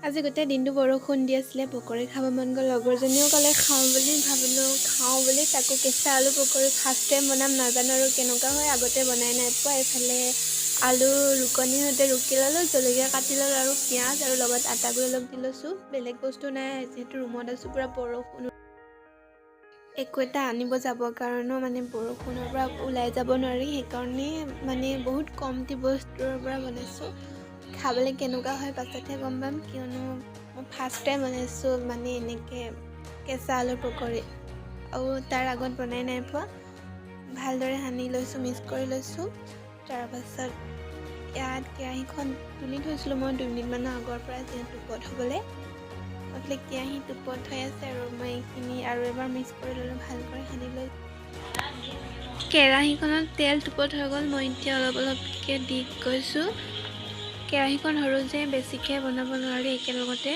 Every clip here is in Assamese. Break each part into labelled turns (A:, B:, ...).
A: আজি গোটেই দিনটো বৰষুণ দি আছিলে। পকৰি খাব মন গ'ল। লগৰজনীও ক'লে খাওঁ বুলি। ভাবিলোঁ খাওঁ বুলি। তাকো কেঁচা আলু পকৰি ফাৰ্ষ্ট টাইম বনাম, নাজানো আৰু কেনেকুৱা হয়, আগতে বনাই নাই পোৱা। এইফালে আলু ৰুকনিৰ সৈতে ৰুকি ল'লোঁ, জলকীয়া কাটি ল'লোঁ আৰু পিঁয়াজ আৰু লগত আটা গুড়ি অলপ দি লৈছোঁ। বেলেগ বস্তু নাই, যিহেতু ৰুমত আছোঁ, পূৰা বৰষুণ, একো এটা আনিব যাবৰ কাৰণেও মানে বৰষুণৰ পৰা ওলাই যাব নোৱাৰি। সেইকাৰণে মানে বহুত কমটি বস্তুৰ পৰা বনাইছোঁ। খাবলৈ কেনেকুৱা হয় পাছতহে গম পাম, কিয়নো মই ফাৰ্ষ্ট টাইম বনাইছোঁ মানে এনেকৈ কেঁচা আলুৰ পকৰি আৰু তাৰ আগত বনাই নাই পোৱা। ভালদৰে সানি লৈছোঁ, মিক্স কৰি লৈছোঁ। তাৰপাছত ইয়াত কেৰাহীখন তুলি থৈছিলোঁ মই 2 মিনিটমানৰ আগৰ পৰা, যিহেতু টোপত হ'বলৈ। এইফালে কেৰাহী টোপত হৈ আছে আৰু মই এইখিনি আৰু এবাৰ মিক্স কৰি ল'লোঁ, ভালকৈ সানি লৈ। কেৰাহীখনত তেল টোপত হৈ গ'ল। মই এতিয়া অলপ অলপকৈ দি গৈছোঁ। কেৰাহীখন সৰু যে, বেছিকৈ বনাব নোৱাৰি একেলগতে,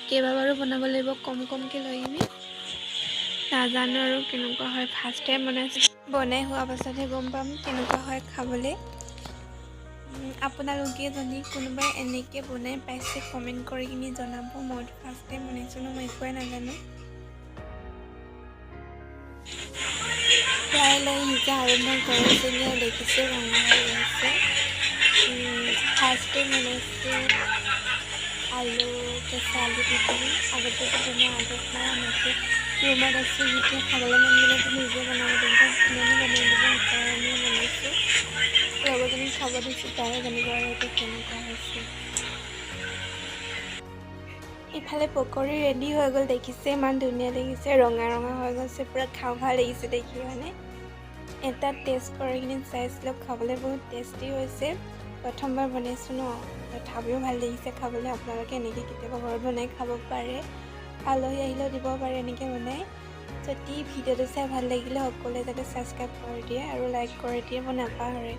A: কেইবাবাৰো বনাব লাগিব কম কমকৈ লৈ কিনি। নাজানো আৰু কেনেকুৱা হয়, ফাৰ্ষ্ট টাইম বনাইছোঁ। বনাই হোৱাৰ পাছতহে গম পাম কেনেকুৱা হয় খাবলৈ। আপোনালোকে যদি কোনোবাই এনেকৈ বনাই পাইছে, কমেণ্ট কৰি কিনি জনাব। মইতো ফাৰ্ষ্ট টাইম বনাইছোঁ ন, মই একোৱে নাজানো। লাহে লাহে সিজা আৰম্ভ কৰিছিলে। দেখিছে, ৰঙা হৈ গৈছে। ফাৰ্ষ্ট টাইম বনাইছোঁ আলু, কেঁচা আলু দি পিনি। আগতেতো বনোৱা আদত নাই এনেকৈ। ৰুমত আছোঁ যেতিয়া, খাবলৈ মন গ'লেতো নিজে বনাব লাগিব, কোনেনো বনাই দিব? সেইকাৰণে বনাইছোঁ। লগৰজনীক খাব দিছোঁ, তাইহে জানিব আৰু এইটো কেনেকুৱা হৈছে। ইফালে পকৰি ৰেডি হৈ গ'ল। দেখিছে, ইমান ধুনীয়া দেখিছে, ৰঙা ৰঙা হৈ গৈছে, পূৰা খাওঁ খাওঁ লাগিছে দেখি। মানে এটা টেষ্ট কৰি কিনি চাইছিলোঁ, খাবলৈ বহুত টেষ্টি হৈছে। প্ৰথমবাৰ বনাইছোঁ ন, তথাপিও ভাল লাগিছে খাবলৈ। আপোনালোকে এনেকৈ কেতিয়াবা ঘৰত বনাই খাব পাৰে, আলহী আহিলেও দিব পাৰে এনেকৈ বনাই। যদি ভিডিঅ'টো চাই ভাল লাগিলে, সকলোৱে যাতে ছাবস্ক্ৰাইব কৰি দিয়ে আৰু লাইক কৰি দিয়ে, মই নাপাহৰে।